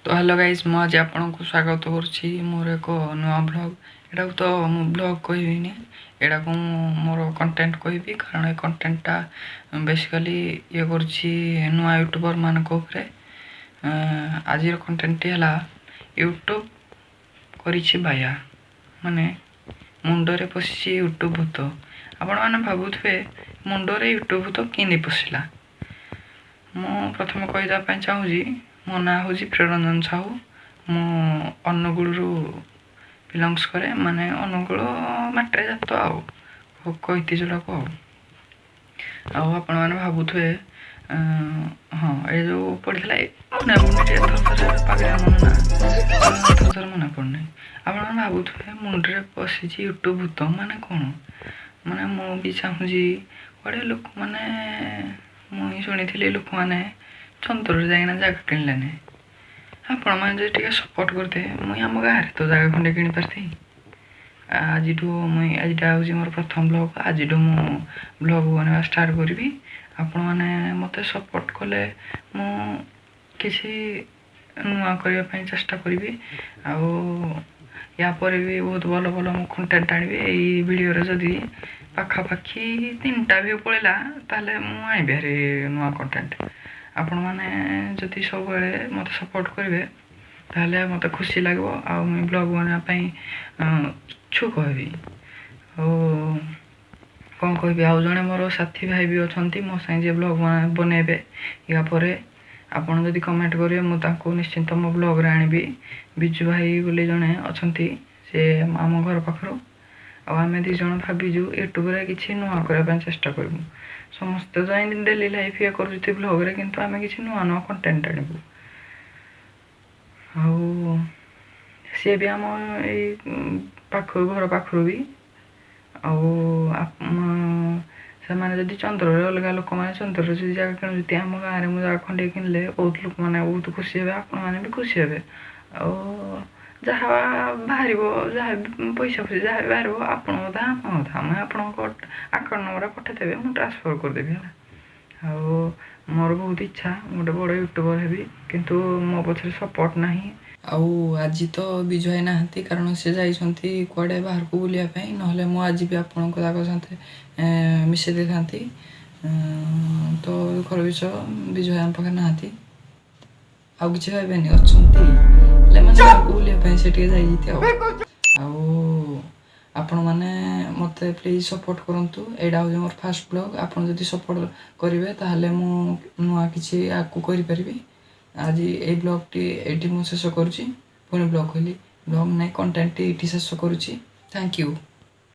ତ hello guys, ମୁଁ ଆଜି ଆପଣଙ୍କୁ ସ୍ୱାଗତ କରୁଛି ମୋର ଏକ ନୂଆ ବ୍ଲଗ୍। ଏଇଟାକୁ ତ ମୁଁ ବ୍ଲଗ୍ କହିବିନି, ଏଇଟାକୁ ମୁଁ ମୋର କଣ୍ଟେଣ୍ଟ କହିବି, କାରଣ ଏ କଣ୍ଟେଣ୍ଟଟା ବେସିକାଲି ଇଏ କରୁଛି ନୂଆ ୟୁଟ୍ୟୁବର୍ମାନଙ୍କ ଉପରେ। ଆଜିର କଣ୍ଟେଣ୍ଟଟି ହେଲା ୟୁଟ୍ୟୁବ୍ କରିଛି ବାୟା, ମାନେ ମୁଣ୍ଡରେ ପଶିଛି ୟୁଟ୍ୟୁବ୍ ଭୂତ। ଆପଣମାନେ ଭାବୁଥିବେ ମୁଣ୍ଡରେ ୟୁଟ୍ୟୁବ୍ ଭୂତ କେମିତି ପଶିଲା। ମୁଁ ପ୍ରଥମେ କହିଦେବା ପାଇଁ ଚାହୁଁଛି, ମୋ ନାଁ ହେଉଛି ପ୍ରିୟରଞ୍ଜନ ସାହୁ। ମୁଁ ଅନୁଗୁଳରୁ ବିଲଙ୍ଗସ୍ କରେ, ମାନେ ଅନୁଗୁଳ ମାଟିରେ ଜାତ ଆଉ କହିତି ଯେଉଁଟାକୁ। ଆଉ ଆପଣମାନେ ଭାବୁଥିବେ, ହଁ, ଏ ଯେଉଁ ପଡ଼ିଥିଲା ମନେ ପଡ଼ୁନି ଟିକେ, ଥରେ ଥରେ ପାଗଳିଆ ମନ ନା, ଥରେ ଥରେ ମନେ ପଡ଼ୁନି। ଆପଣମାନେ ଭାବୁଥିବେ ମୁଣ୍ଡରେ ପଶିଛି ୟୁଟ୍ୟୁବ୍ ଭୂତ ମାନେ କ'ଣ? ମାନେ ମୁଁ ବି ଚାହୁଁଛି କୁଆଡ଼େ ଲୋକମାନେ, ମୁଁ ହିଁ ଶୁଣିଥିଲି ଲୋକମାନେ ଚନ୍ଦ୍ରରେ ଯାଇକିନା ଜାଗା କିଣିଲେନି। ଆପଣମାନେ ଯଦି ଟିକେ ସପୋର୍ଟ କରିଦେବେ, ମୁଇଁ ଆମ ଗାଁରେ ତ ଜାଗା ଖଣ୍ଡେ କିଣିପାରିଥାଇ। ଆଜିଠୁ ମୁଇଁ, ଆଜିଟା ହେଉଛି ମୋର ପ୍ରଥମ ବ୍ଲଗ୍, ଆଜିଠୁ ମୁଁ ବ୍ଲଗ୍ ବନେଇବା ଷ୍ଟାର୍ଟ କରିବି। ଆପଣମାନେ ମୋତେ ସପୋର୍ଟ କଲେ ମୁଁ କିଛି ନୂଆ କରିବା ପାଇଁ ଚେଷ୍ଟା କରିବି, ଆଉ ୟା ପରେ ବି ବହୁତ ଭଲ ଭଲ ମୁଁ କଣ୍ଟେଣ୍ଟ ଆଣିବି। ଏଇ ଭିଡ଼ିଓରେ ଯଦି ପାଖାପାଖି 3ଟା ଭିଉ ପଳେଇଲା, ତାହେଲେ ମୁଁ ଆଣିବି ଭାରି ନୂଆ କଣ୍ଟେଣ୍ଟ। ଆପଣମାନେ ଯଦି ସବୁବେଳେ ମୋତେ ସପୋର୍ଟ କରିବେ, ତାହେଲେ ମୋତେ ଖୁସି ଲାଗିବ ଆଉ ମୁଁ ବ୍ଲଗ୍ ବନେଇବା ପାଇଁ ଇଚ୍ଛୁକ ହେବି। ଆଉ କ'ଣ କହିବି, ଆଉ ଜଣେ ମୋର ସାଥୀ ଭାଇ ବି ଅଛନ୍ତି ମୋ ସାଙ୍ଗେ, ଯିଏ ବ୍ଲଗ୍ ବନେଇବେ ୟା ପରେ। ଆପଣ ଯଦି କମେଣ୍ଟ କରିବେ, ମୁଁ ତାଙ୍କୁ ନିଶ୍ଚିନ୍ତ ମୋ ବ୍ଲଗ୍ରେ ଆଣିବି। ବିଜୁ ଭାଇ ବୋଲି ଜଣେ ଅଛନ୍ତି, ସେ ଆମ ଘର ପାଖରୁ। ଆଉ ଆମେ 2 ଜଣ ଭାବିଛୁ ୟୁଟ୍ୟୁବରେ କିଛି ନୂଆ କରିବା ପାଇଁ ଚେଷ୍ଟା କରିବୁ। ସମସ୍ତେ ତ ଏମିତି ଡେଲି ଲାଇଫ୍ ଇଏ କରୁଛନ୍ତି ବ୍ଲଗ୍ରେ, କିନ୍ତୁ ଆମେ କିଛି ନୂଆ ନୂଆ କଣ୍ଟେଣ୍ଟ ଆଣିବୁ। ଆଉ ସିଏ ବି ଆମ ଏଇ ପାଖରୁ, ଘର ପାଖରୁ ବି। ଆଉ ସେମାନେ ଯଦି ଚନ୍ଦ୍ରରେ, ଅଲଗା ଲୋକମାନେ ଚନ୍ଦ୍ରରେ ଯଦି ଜାଗା କିଣୁଛନ୍ତି, ଆମ ଗାଁରେ ମୁଁ ଜାଗା ଖଣ୍ଡିଏ କିଣିଲେ ବହୁତ ଲୋକମାନେ ବହୁତ ଖୁସି ହେବେ, ଆପଣମାନେ ବି ଖୁସି ହେବେ। ଆଉ ଯାହା ବାହାରିବ, ଯାହା ପଇସା ଫଇସା ଯାହା ବି ବାହାରିବ, ଆପଣଙ୍କ କଥା ଆମ କଥା, ମୁଁ ଆପଣଙ୍କ ଆକାଉଣ୍ଟ ନମ୍ବରଟା ପଠାଇଦେବେ, ମୁଁ ଟ୍ରାନ୍ସଫର୍ କରିଦେବି, ହେଲା। ଆଉ ମୋର ବହୁତ ଇଚ୍ଛା ମୁଁ ଗୋଟେ ବଡ଼ ୟୁଟ୍ୟୁବର୍ ହେବି, କିନ୍ତୁ ମୋ ପଛରେ ସପୋର୍ଟ ନାହିଁ। ଆଉ ଆଜି ତ ବିଜୁ ଭାଇ ନାହାନ୍ତି, କାରଣ ସେ ଯାଇଛନ୍ତି କୁଆଡ଼େ ବାହାରକୁ ବୁଲିବା ପାଇଁ, ନହେଲେ ମୁଁ ଆଜି ବି ଆପଣଙ୍କ ତାଙ୍କ ସାଥେ ମିଶାଇ ଦେଇଥାନ୍ତି। ତ ଦୁଃଖର ବିଷୟ, ବିଜୁ ଭାଇ ଆମ ପାଖରେ ନାହାନ୍ତି। ଆଉ କିଛି ଭାବିବେନି, ଅଛନ୍ତି, ହେଲେ ମାନେ ବାହାରକୁ ବୁଲିବା ପାଇଁ ସେ ଟିକେ ଯାଇଛନ୍ତି। ଆଉ ଆପଣମାନେ ମୋତେ ପ୍ଲିଜ୍ ସପୋର୍ଟ କରନ୍ତୁ। ଏଇଟା ହେଉଛି ମୋର ଫାଷ୍ଟ ବ୍ଲଗ୍। ଆପଣ ଯଦି ସପୋର୍ଟ କରିବେ, ତାହେଲେ ମୁଁ ନୂଆ କିଛି ଆଗକୁ କରିପାରିବି। ଆଜି ଏଇ ବ୍ଲଗ୍ଟି ଏଇଠି ମୁଁ ଶେଷ କରୁଛି। ପୁଣି ବ୍ଲଗ୍ କହିଲି, ବ୍ଲଗ୍ ନାଇଁ, କଣ୍ଟେଣ୍ଟଟି ଏଇଠି ଶେଷ କରୁଛି। Thank you.